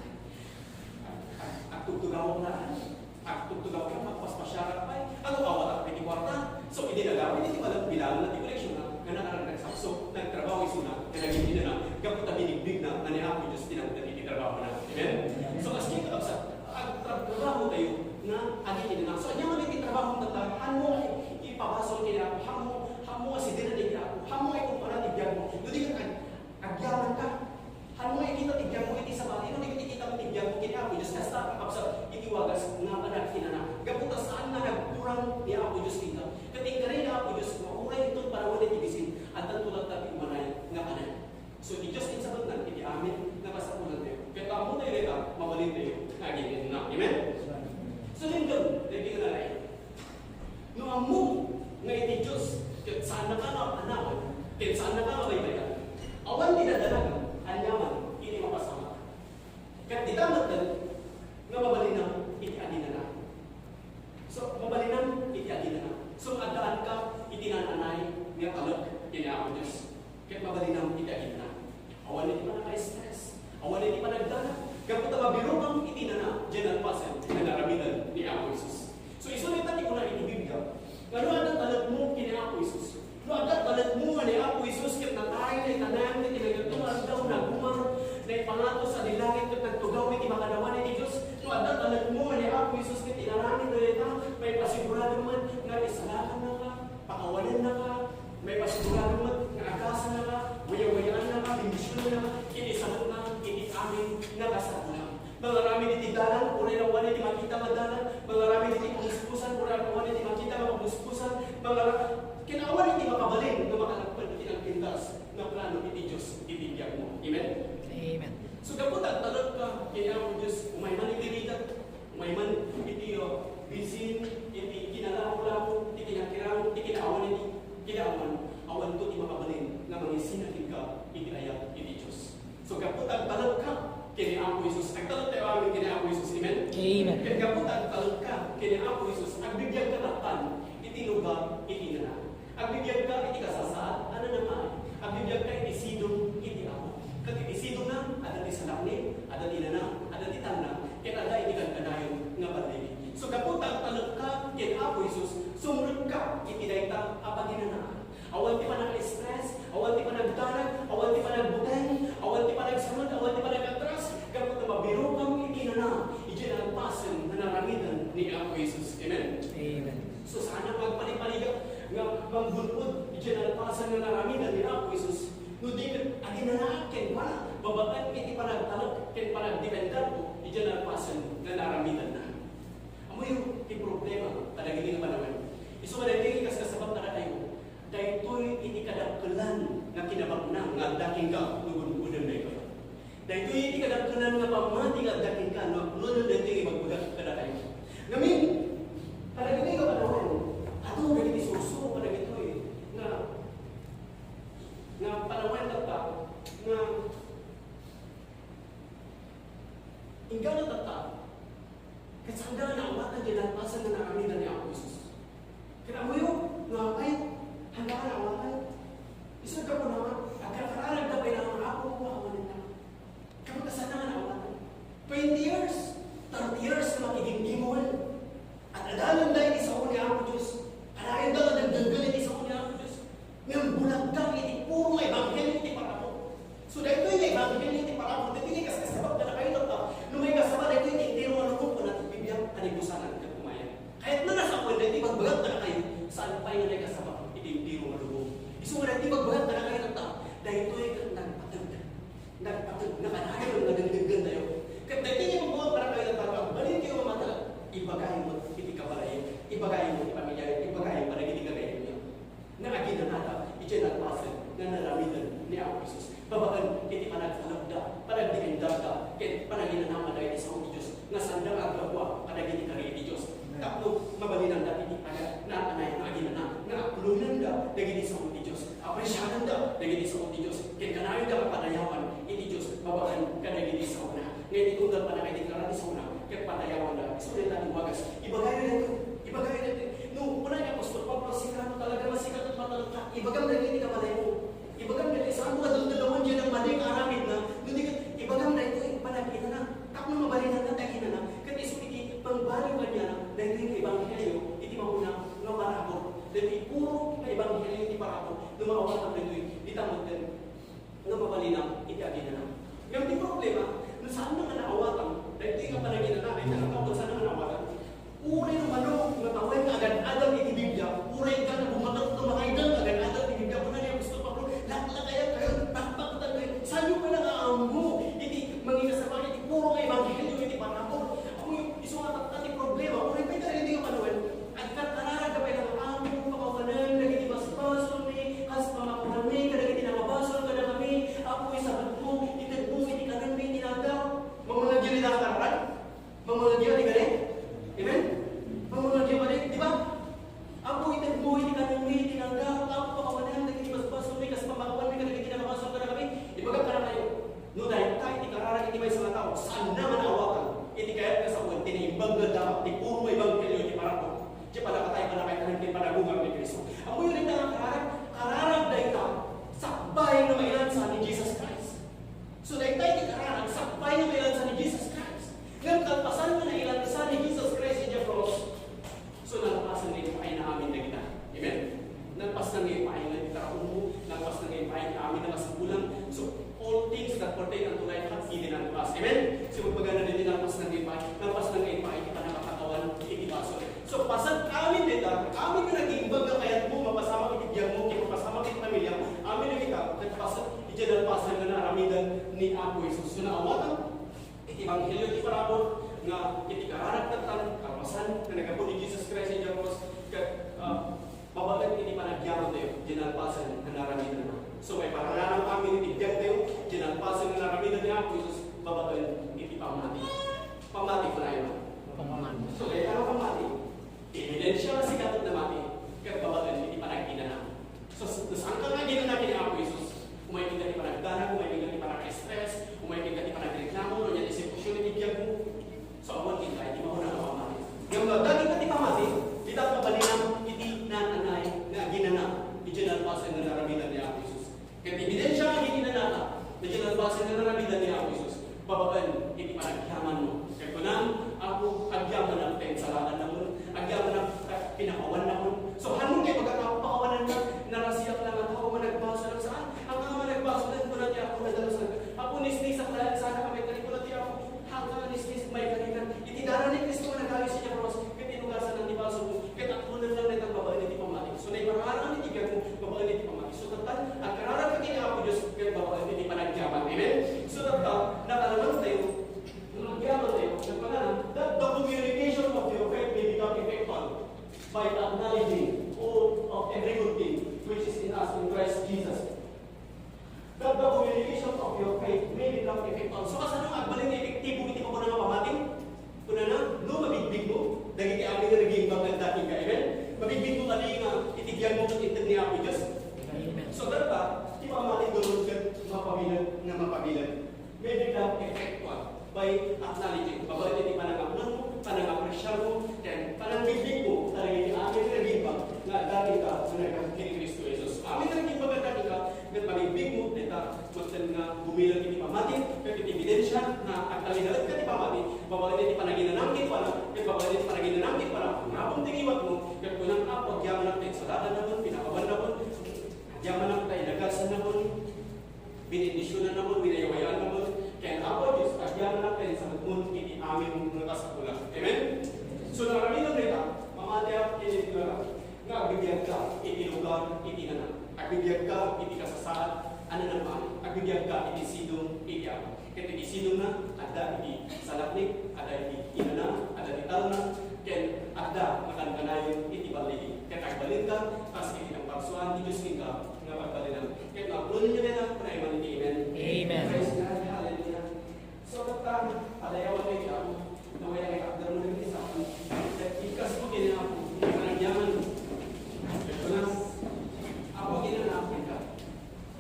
Ag-, agtugtugawak na, agtugtugawak na, magpaspasiarak pay. Ano, awatak pay ti kuarta? So, idi nagawid iti bilang, bilangan ti koleksionna, nga nakaragsak. So, nagtrabaho isuna, nga naging inana, gapu ta binigbigna, nga ni Apo Dios ti nangted iti trabahona. Amen? So, aski, kakabsat, agtrabaho tayo nga aging inana. So, ania man iti trabaho nga ta, hanmo nga ipabasol ken Apo, hanmo, hanmo nga sideren ken Apo, hanmo nga ikumpara ti biagmo. No di ka ag-, agyaman ka, hanmo nga ikita ti biagmo iti sabali, no di ka ikita ti biagmo ken Apo Dios, kasta, kakabsat, iti wagas nga panag-inana. Gapu ta saan nga nagkurang ni Apo Dios kenka. Ket inkari ni Apo Dios nga uray inton panawen iti bisin, addanto latta ti umanay nga kanen. So, ti Dios ti sabetna iti amin nga kasapulantayo. Ket ammotayo dayta, mabalintayo nga agin-inana. Amen? So, linggen, dagiti nalaing. No ammo nga iti Dios, ket saannaka nga anawen, ket saannaka nga baybay-an, awan ti dadanag, aniaman, iti mapasamak. Ket dita metten nga mabalinam iti aginana. So, mabalinam iti aginana. So, addaanka iti naan-anay nga talek ken ni Apo Dios. Ket mabalinam iti aginana. Awan iti panaka-stress. Awan iti panagdanag. Gapu ta mabirokam iti nana, diay nalpasen nga naaramidan ni Apo Jesus. So, isu dayta ti kuna iti Biblia. Nga no adda talekmo ken ni Apo Jesus, no adda talekmo nga ni Apo Jesus ket natay, naitanem, iti nagatong aldaw, nagumar, naipangatos sadi langit ket nagtugaw iti makadawan iti Dios, no adda talekmo nga ni Apo Jesus ket inaramid dayta, maipasigurado met nga isalakannaka, pakawanennaka, maipasigurado met nga agasannaka, wayawayaannaka, bendisionennaka, iti sabetna iti amin nga kasapulam. Mangaramid iti dalan, uray awan iti makita nga dalan, mangaramid iti pamuspusan, uray awan iti makita nga pamuspusan, mangara-, ken awan iti makabalin nga makalagpet iti nagpintas nga plano iti Dios iti biagmo. Amen? Amen. So, gapu ta agtalekka ken Apo Dios, umay man iti rigat, umay man iti, uh, bisin, iti kinalapo-lapo, iti kinakiramo, iti kinaawan, iti kinaawan, awanto ti makabalin nga mangisina kenka iti ayat iti Dios. So, gapu ta agtalekka ken ni Apo Jesus, agtalektayo amin ken ni Apo Jesus, amen? Amen. Ket gapu ta agtalekka ken ni Apo Jesus, agbibiagka tattan iti lugar iti nana. Agbibiagka iti kasasaad a nanamay. Agbibiagka iti sidong iti Apo. Ket iti sidongna, adda ti salaknib, adda ti nana, adda ti tanna, ket adda iti kankanayon nga baligi. So, gapu ta agtalekka ken Apo Jesus, sumrekka iti dayta a paginanaan. Awan ti panaka-stress, awan ti panagdanag, awan ti panagbuteng, awan ti panagsamed, awan ti panag-atras, gapu ta mabirokam iti nana, idiay nalpasen nga naaramidan ni Apo Jesus. Amen? Amen. So, saanak nga agpalipaligat nga manggun-od idiay nalpasen nga naaramidan ni Apo Jesus, no di ket aginanaak kenkuana, babaen iti panagtalek ken panagdependerko idiay nalpasen nga naaramidanna. Ammoyo ti problema kadagiti nga panawen. Isu nga daytoy kaskasabak kadakayo, daytoy iti kadakkelan nga kinabaknang nga adda kenka no gun-odem daytoy. Daytoy iti kadakkelan nga pammati nga adda kenka no gun-odem daytoy nga ibagbagak kadakayo. Ngamin, kadagiti nga panawen, adu dagiti sursuro kadagitoy nga, nga panawen tatta, nga inggana tatta, ket saan nga naawatan diay nalpasen nga naaramidan ni Apo Jesus. Ket ammoyo, no apay, saan nga naawatan? Isu gapuna nga, agkarkararagda pay laeng nga, "Apo, pakawanennak." Gapu ta saan nga naawatan? Twenty years, thirty years nga makigimgimon. Ad-adananda iti sao ni Apo Dios. Kadayanda nga dengdenggen iti sao ni Apo Dios. Ngem bulagda iti puro nga ebanghelio ti parabur. So, daytoy nga ebanghelio ti parabur, daytoy nga kaskasabak kadakayo tatta, no maikasaba daytoy ti entero nga lubong, kuna ti Biblia, kanibusanan ket kumayan. Kayatna nga sawen daytoy ibagbagak kadakayo, saan pay nga naikasaba iti entero nga lubong. Isu nga daytoy ibagbagak kadakayo tatta, daytoy ket nagpateg. Nagpateg, nakanayon nga dengdenggen tayo. Ket daytoy nga ibagbagak kadakayo tatta, agbalinkayo a mateg, ibagayo met iti kabalayo, ibagayo met iti pamiliayo, ibagayo kadagiti gagayyemyo. Nga aginanada idiay nalpasen nga naaramidan ni Apo Jesus. Babaen iti panagtalekda, panagdependerda, ken panaginanamada iti sao ti Dios nga saanda nga aggapuan kadagiti kari iti Dios. Tapno mabalinanda iti panagnaanay nga aginana, nga aklonanda dagiti sao ti Dios, apresiananda dagiti sao ti Dios, ken kanayonda nga padayawan iti Dios babaen kadagiti saona. Nga iti tunggal pannakaideklara ti saona, ket padayawanda, isu dayta ti wagas. Ibagayo daytoy, ibagayo daytoy. No, kuna ni Apostol Pablo, "Sika no talaga nga sika ket matalekka, ibagam daytoy iti kabalaymo." Ibagam daytoy, saanmo nga dulduloen diay nagmadi nga aramidna, no di ket ibagam daytoy, panag-inana. Ti naimbag nga dapat ti puro nga ebanghelio ti parabur. Ti pannakatay, pannakaitanem ti panagungar ni Cristo. Ammoyo dayta nga kararag, kararag dayta sakbay nga mailansa ni Jesus Christ. So, dayta ti kararag sakbay nga mailansa ni Jesus Christ. Ngem kalpasan nga nailansa ni Jesus Christ idiay krus, so, nalpasen nga ipaayna amin dagita. Amen? Nalpasen nga ipaayna ti taraonmo, nalpasen nga ipaayna amin a kasangkulang. So, all things that pertain unto life hath given unto us. Amen? So, magpagana dayta nalpasen nga ipaay, nalpasen nga ipaay ti pannakakatawan iti basol. So, paset amin dayta, amin nga nag-imbag nga kayatmo, mapasamak iti biagmo, ket mapasamak iti pamiliam, amin dagita, ket paset iti nalpasen nga naaramidan ni Apo Jesus. So, naawatan, iti ebanghelio ti parabur nga iti kararagtattan, kalpasan nga naggapu ni Jesus Christ idiay krus, ket, ah, babaen iti panagyamantayo, diay nalpasen nga naaramidanna. So, maipararaman amin iti biagtayo, diay nalpasen nga naaramidan ni Apo Jesus, babaen iti pammati. Pammati, kunayo. Pammati. So, kaya ano pammati? Ebidensia nga sika ket namati, ket babaen iti panag-inana. So, s-, saan ka nga ginana ken ni Apo Jesus? Umayka ti panagdanag, umayka ti panag-stress, umayka ti panagreklamo, no, ania ti sitwasyon iti biagmo. So, awan kita iti mahuna nga pammati. Ngem no adda kenka ti pammati, dita mabalinam iti naan-anay nga aginana, iti nalpasen nga naaramidan ni Apo Jesus. Ket ebidensia nga ginanaka, iti nalpasen nga naaramidan ni Apo Jesus, babaen iti panagyamanmo. Ket kunam, Apo, agyamanak ta insarakannakon, agyamanak ta pinakawannakon. So, haanmo nga ibaga, Apo, pakawanannak, narasiak la nga tao, managbasol, saan? Ania nga managbasol, kuna ti Apo, nadalusanka. Apo, nisnisak laeng sana kami, kuna ti Apo, ania nga nisnis, maikarikan. Iti dara ni Cristo nga nagayus iti krus, ket inugasanna ti basolmo, ket aklona lang dayta babaen iti pammati. So, naipararaman iti biagmo, babaen iti pammati. So, tatta, agkararag ka ken ni Apo Dios, ket babaen iti panagyaman. Amen? So, tatta, nakalamantayo, agyamantayo, nagpangana, that the communication of your faith may become effectual by acknowledging all of every good thing which is in us in Christ Jesus. That the communication of your faith may become effectual. So, kasano nga agbalin nga epektibo iti mapuna nga pammati? Kunana, no mabigbigmo dagiti amin nga nag-imbag nga adda kenka. Amen? Mabigbigmo kadi nga iti biagmo ket inted ni Apo Dios? Amen. So, tatta, ti pammati, durot ket mapabileg nga mapabileg. May become effectual by acknowledging. Babaen iti panangaklonmo, panangapresiarmo, ken panangbigbigmo kadagiti amin nga nag-imbag nga adda kenka nga naggapu ken Cristo Jesus. Amin nga nag-imbag nga adda kenka, ket panangbigbigmo, dayta, metten nga bumileg iti pammati, ket iti ebidensia nga agtalinaedka ti pammati, babaen iti panaginanam kenkuana, ket babaen iti panaginanam kenkuana, panggapum ti ngiwatmo, ket kunam, Apo, agyamanak ta insarakannakon, pinakawannakon, agyamanak ta inagasannakon, Binendisionannakon, binayawayannakon, ken Apo Dios, agyamanak ken sabetmon iti amin nga kasapulan. Amen? So, no aramidem dayta, mamatiak iti lugar nga agbibiagka iti lugar iti nanak. Agbibiagka iti kasasaad a nanamnama. Agbibiagka iti sidong iti Apo. Ket iti sidongna, adda iti salaknib, adda iti inana, adda iti talna, ken adda nga kankanayon iti balligi. Ket agbalinka kas iti naparsuan ti Dios kenka nga pagbalinam. Ket no apulonenyo dayta, kunam man iti amen. Amen. Praise God. Hallelujah. So, tatta, padayawanyo ti Apo. Naway nga itakdermo dagiti sao. Ket ikkasmo ken ni Apo, iti panagyaman. Ket kunam, Apo, aginanaak kenka.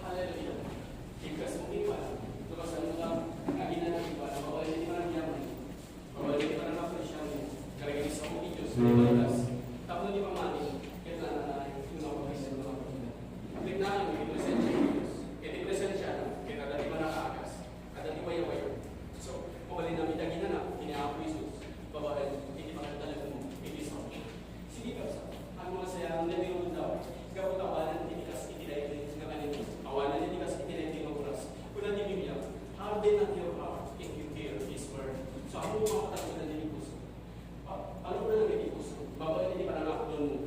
Hallelujah. Ikkasmo kenkuana. Lukasanmo nga aginana kenkuana. Babaen iti panagyaman. Babaen iti panangapresiar kadagiti sao ti Dios. Iti balikas. Tapno ti pammati, ket nananay, no mapapisan, no mapapisan. Ket nananay, iti presensia ti Dios. Iti presensiana, ket adda ti panangaagas. Adda ti wayawaya. So, mabalinam iti aginana ken ni Apo Jesus, babaen iti panagtalekmo iti sao. Sige, kabsat, ania nga sayaat nga ti gundaway? Gapu ta awanen iti kas iti daytoy nga kanito. Awanen iti kas iti daytoy nga oras. Kuna ti Biblia, "Harden not your heart if you hear his word." So, ammom nga mapatagbadan iti puso. Pa-, paluknanam iti puso. Babaen iti panangaklonmo.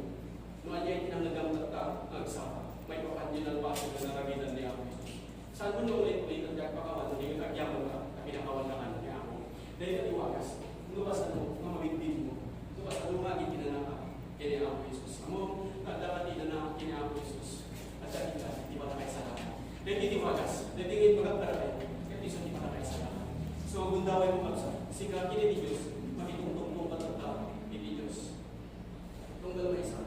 No ania iti nangngegamtatta nga agsapa, maipapan ti nalpasen nga naaramidan ni Apo Jesus. Saan nga ulit-ulit nga agpakawan, no di agyamanka, ta pinakawan ka ni Apo. Dayta ti wagas, no kasano nga mabigbigmo, no kasano nga agiginanaka ken ni Apo Jesus. Ammom, adda ka ti inana ken ni Apo Jesus. Adda ita ti panakaisalakan. Dayta ti wagas, dayta nga pagkakarabi, ket isu ti panakaisalakan. So, gundawaymo, kabsat, sika ken ni Dios, makitungtungpong ka tatta iti Dios. Tunggal maysa,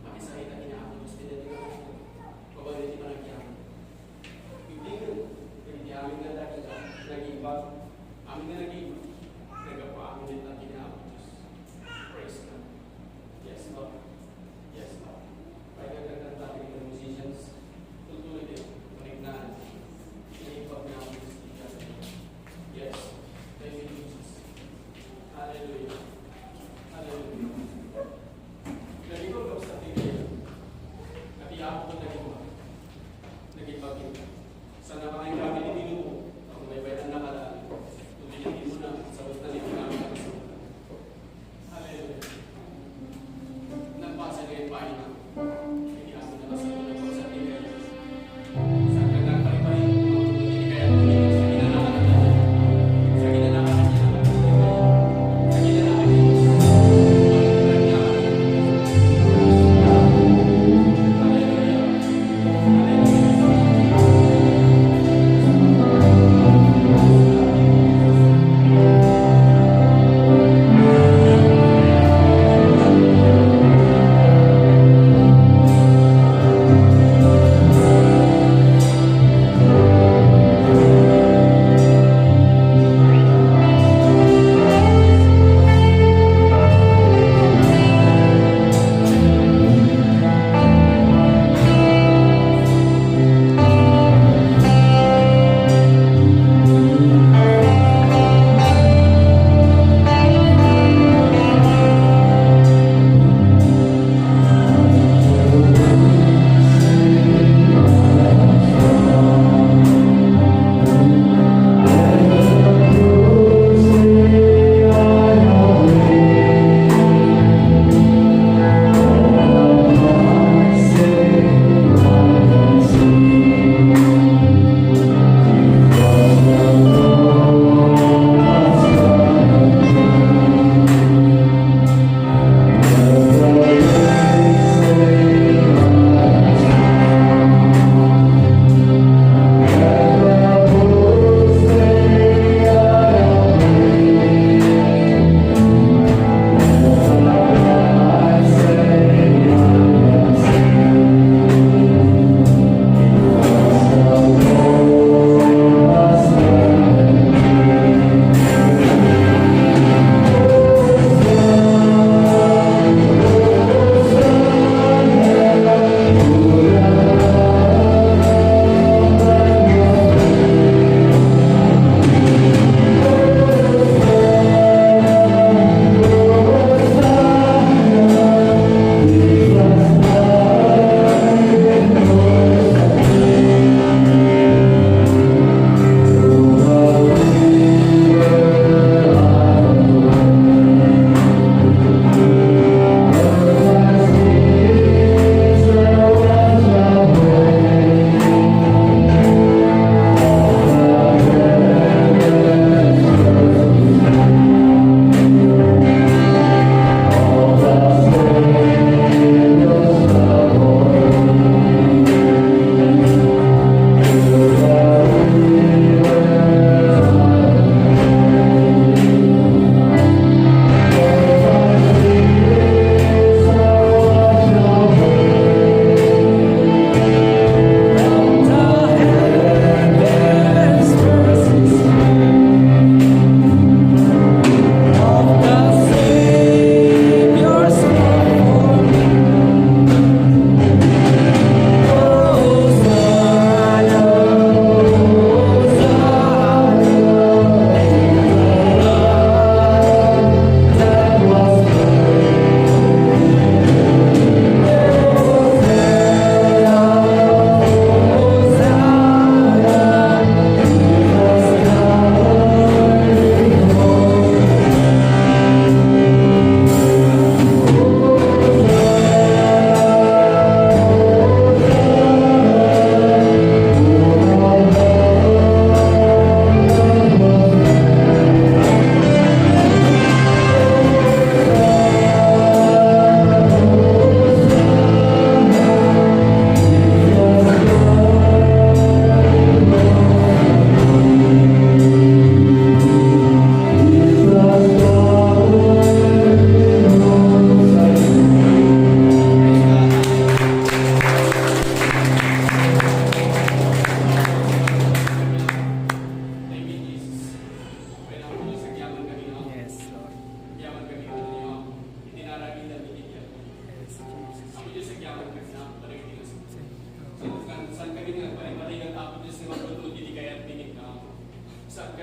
makisarita ken ni Apo Dios ti dayta nga babaen iti panagyaman. Ibingan, iti amin nga dagita, nag-imbag, amin nga nag-imbag, naggapu amin ita,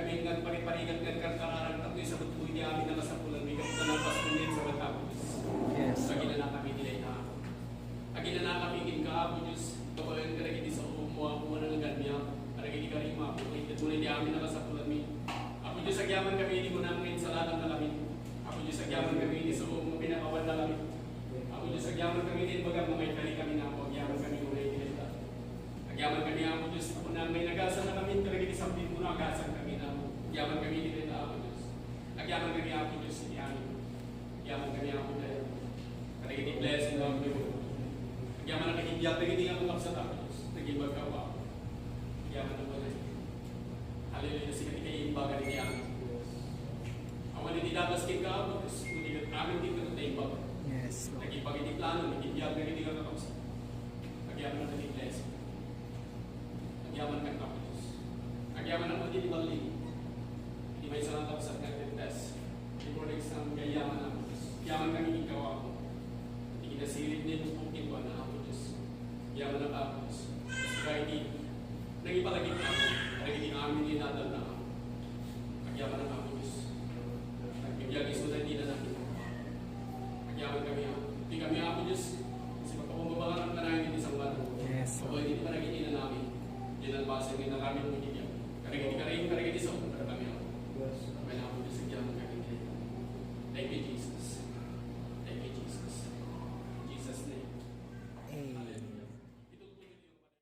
Kami nga agpariparigat nga agkarkararag, tapno isabutmo iti amin a kasapulanmi, ket nalpas kami sa Apo Dios. Yes. Aginanakami iti dayta. Aginanakami kenka, Apo Dios, kabaelan kadagiti saomo, Apo, nga nangnanganmi, Apo. Kadagiti karimo, Apo, itedmo iti amin a kasapulanmi. Apo Dios, agyaman kami iti kunam nga insaladannakami. Apo Dios, agyaman kami iti saomo nga pinakawannakami. Apo Dios, agyaman kami iti imbagam nga maikari kami, Apo, agyaman kami unay iti dayta. Agyaman kami, Apo Dios, apo, nga inagasannakami kadagiti sabbitmo, agasan kami, Apo. Agyaman kami iti dayta, Apo Dios. Agyaman kami, Apo Dios, iti amin. Agyaman kami, Apo Dios. Kadagiti blessing, Apo Dios. Agyaman a nakibiag dagiti nga kakabsat, Apo Dios. Nagimbag ka, Apo. Agyaman, Apo Dios. Hallelujah, sika ti kaimbag iti amin. Awan iti datas kenka, Apo Dios. Kundi ket amin kenka ti naimbag. Yes, Lord. Nagimbag iti plano, nagibiag dagiti nga kakabsat. Agyaman a naging blessing. Agyaman kan Apo Dios. Agyaman a pati ti balling. Iti maysa nga kabsat nga agtestes. Iti project sa gayyaman, Apo Dios. Agyaman kami ikaw, Apo. Iti kinasirib ni Apo Dios. Agyaman a, Apo Dios. Kaya iti nangipalagip, Apo. Kaya iti amin nga inadal na, Apo. Agyaman a, Apo Dios. Nagbibiag isu na iti nanakit. Agyaman kami, Apo. Iti kami, Apo Dios, kasi pagpapambabangan ang kanayon iti sangbato. Yes, Lord. Apo, iti panagitinan namin. Diyan ang basa nga naramid mo iti biag. Karigit-kari,